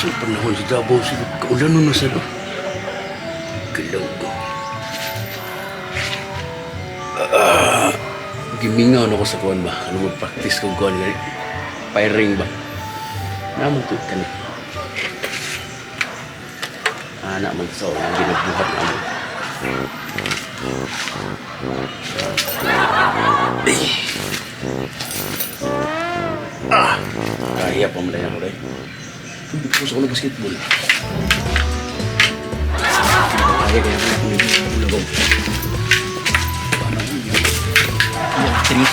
Sa panahon sa Davao, sa kaulanon na sa do. Galaw ko. Ah, gimingaw na ko sa kuwan ba? Ano mo practice ko kuwan gani? Firing ba? Naman to kani. Ana man sa ang ginabuhat na mo. Ay. Ah, kaya pa man mo dai. Hindi ko sa basketball. Kaya kaya ko na ulagaw. Paano ko yun? Yan, tinis.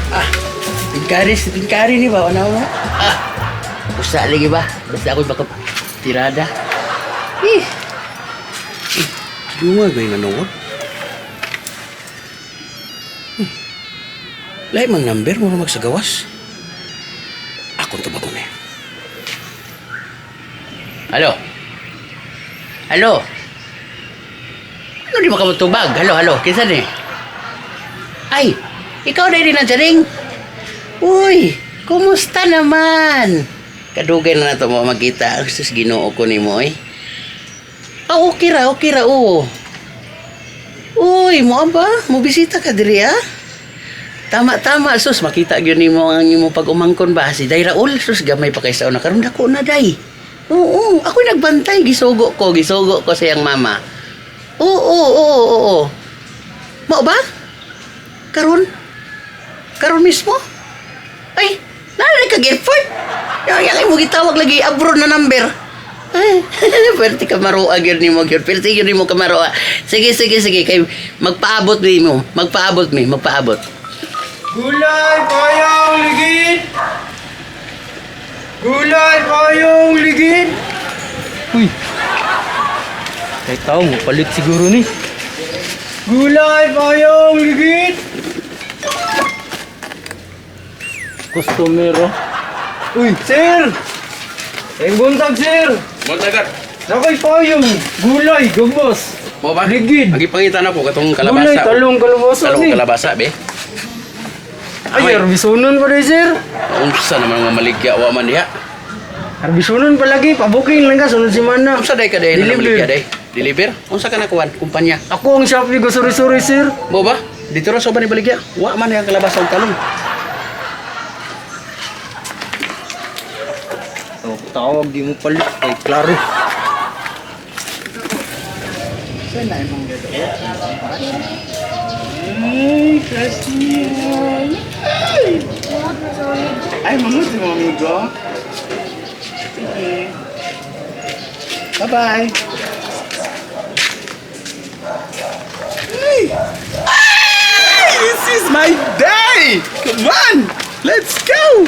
Ah, tingkari, tingkari ni ba? Ano mo? Ah, usa lagi ba? Basta ako baka tirada. Eh. Eh, dunga ba yung nanawag? Lahi mang number mo magsagawas. Akong tubagon eh. Halo? Halo? Ano di makamutubag? Halo, halo. Kinsa ni? Ay, ikaw na rin ang jaring. Uy, kumusta naman? Kadugay na nato mo magkita. Sus, Ginoo ko nimo eh. Ah, okay ra, oo. Uy, mo ba? Mo bisita ka diri ah? Tama-tama, sus, makita gyud nimo ang imo pag-umangkon ba si Day Raul, sus, gamay pa kay sa una karon dako na day. Oo, ako nagbantay, gisugo ko sa iyang mama. Oo, oo, oo, oo. Mao ba? Karon? Karon mismo? Ay, nalala kag effort. Yang imo gitawag lagi abroad na number. Ay, pwerte ka maroa gyud nimo gyud. Pwerte gyud nimo ka maroa. Sige, sige, sige kay magpaabot mi mo. Magpaabot mi, magpaabot. Gulay, payong, ligid! Gulay, payong, ligid! Uy. Kay tao mo palit siguro ni. Gulay, payong, ligid! Customer oh. Uy, sir! Ang buntag, sir! Montagar. Nakoy payong, gulay, gabos! Mo ba? Ligid. Ang gipangita na po katong kalabasa. Gulay, talong, kalabasa Talong ni. kalabasa be. Ay, arbisunon pa rin, sir! Unsa naman nga maligya wa man diha. Arbisunon pa lagi, pabuking lang ka, sunod si Mana. Unsa day ka day na Deliver. maligya day? Deliver? Unsa ka nakuan kumpanya? Ako ang Shopee ko, sorry, sorry, sir. Mo ba? Dito ra sa uban ni baligya. Wa man yang kalabasa ug talong. Oh, tawag, di mo palit. Ay, klaro. Ay, crush niya. Ay! Ay, mamut si mga amigo. Sige. Bye-bye. Ay! Ay! This is my day! Come on! Let's go!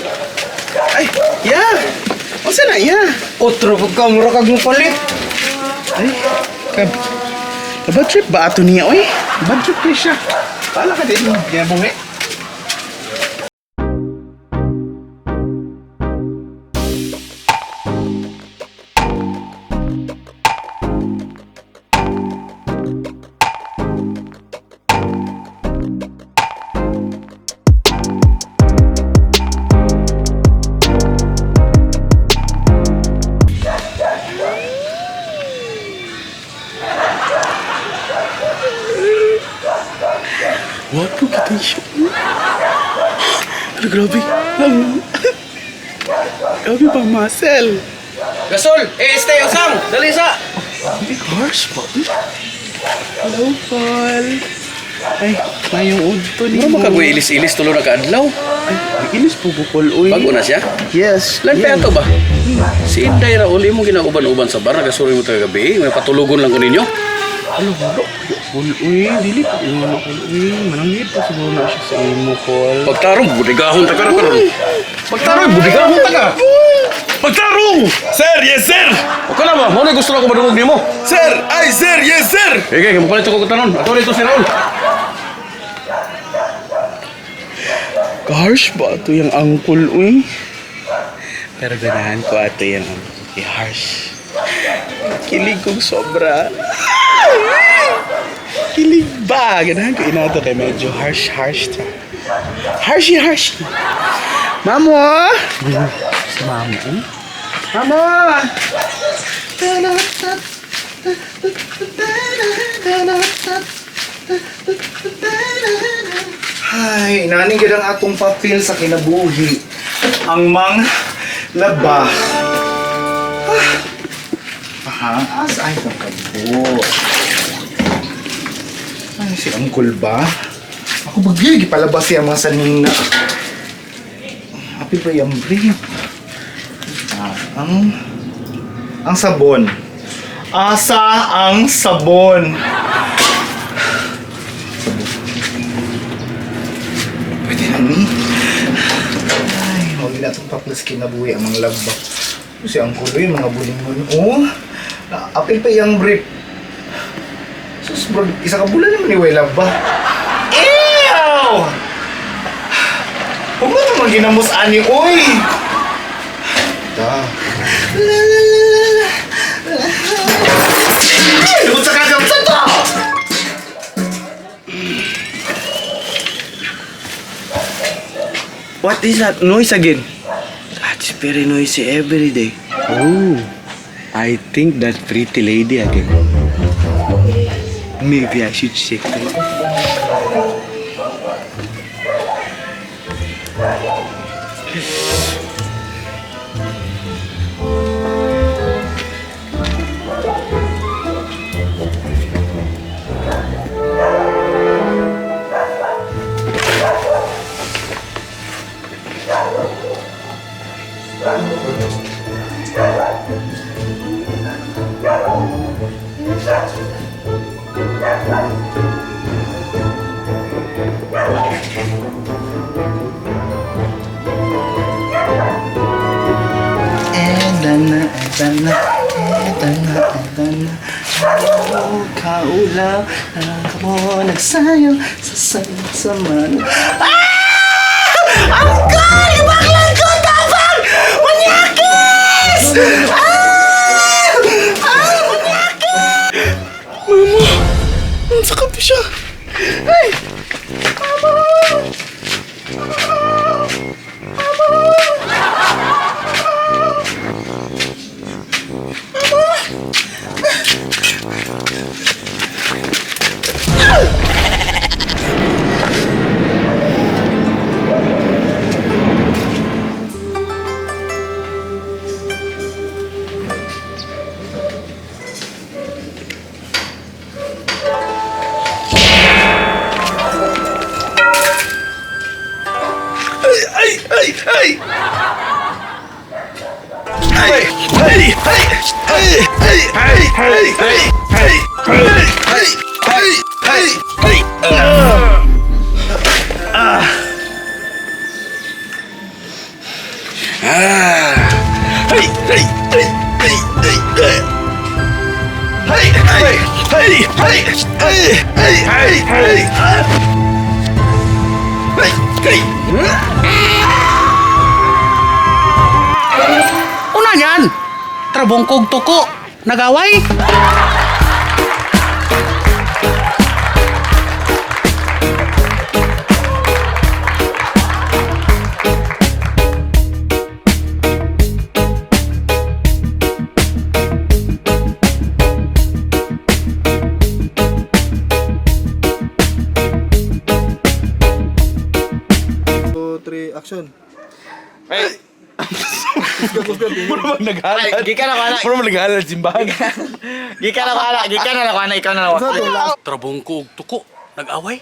Ay, yeah! Unsa na, yeah? Otro pagka, mura kag mo palit. Ay, kab... Bad trip ba ato niya, oy? Bad trip kay siya. Pala ka din, ginabuhi. Wapo kita siya. Pero grabe. Lang. Grabe pa, muscle. Gasol, eh este usang, dali sa. Hindi, harsh pa. Hello, Paul. Ay, mayong udto ni Mura makagoy ilis-ilis tulo na kaadlaw. Ay, ilis po ko, Paul. Uy. Bago na siya. Yes. Lan pa yeah. ato ba? Si Inday ra uli mo ginauban-uban sa bar, nagasuri mo taga gabi, may patulugon lang ko ninyo. Alo, wala. Paul, uy. Dili pa. Yung ano, Paul, uy. Mananggit pa siguro na siya sa imo, Paul. Pagtarong budigahon ta ka ra karon. Pagtarong budigahon ta ka. Pagtarong! Sir, yes sir! Okay na ba? Mo na gusto na ko madungog nimo. Sir! Ay sir, yes sir! Sige, kay mopalit ko tanon. Ato dito si Raul. Harsh ba ito yung uncle, uy? Pero ganahan ko ato yung uncle. Kay harsh. Kilig kong sobra. Kilig ba? Ganahan ko inato kay medyo harsh, harsh ta. Harshy, harshy. Mamo! Si mama, eh? Mama! Ay, inani gyud ang atong papel sa kinabuhi. Ang mang laba. Ah, aha, as ay kang kabo. Ay, si Uncle ba? Ako bagay, gipalabas siya mga sanina. Happy ba yung brief? Ah, ang sabon. Asa ang sabon. Pwede na ni. Ay, huwag na itong paplas kinabuhi ang mga laba. Si ang kulo yung mga bulingon. Oh, apil pa iyang brief. Sus, bro, isa ka bulan naman ni Way laba. Ew! Huwag mo naman ginamos ani, oy! Ta. La la la la la. Ay! Lugod sa kagam sa to! What is that noise again? That's very noisy every day. Oh, I think that pretty lady again. Maybe I should check her. Edana, edana, edana, edana. Oh, kaulaw, ako nagsayo sa sama. Ah! Angkol! Ibaklan ko, tapang! Manyakis! Ah! Ah! Manyakis! Mama, ang sakit siya. Ay! Mama! Ay, ay, ay, ay! Ay, ay, ay, ay, ay, ay, ay, ay, ay, ay, ay, ay, ay, ah! Ah! Ah! Ay, ay, ay, ay, ay, ay. Ay, ay, ay, ay, ay, ay, ay, ay, ah! Ay, ay! Una niyan! Trabongkog tuko. Nagaway? Puro mag naghalad. Gikan na ko ana. Puro mag naghalad simbahan. Gikan na ko ana. Gikan na ko ana. Ikaw na lang. Trabongkog tuko. Nag-away?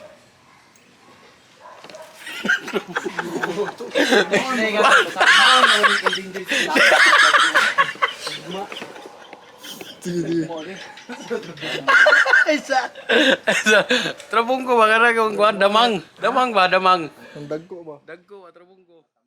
Isa. Isa. Trabongko ba kana kung damang? Damang ba damang? Dagko ba? Dagko ba trabongko.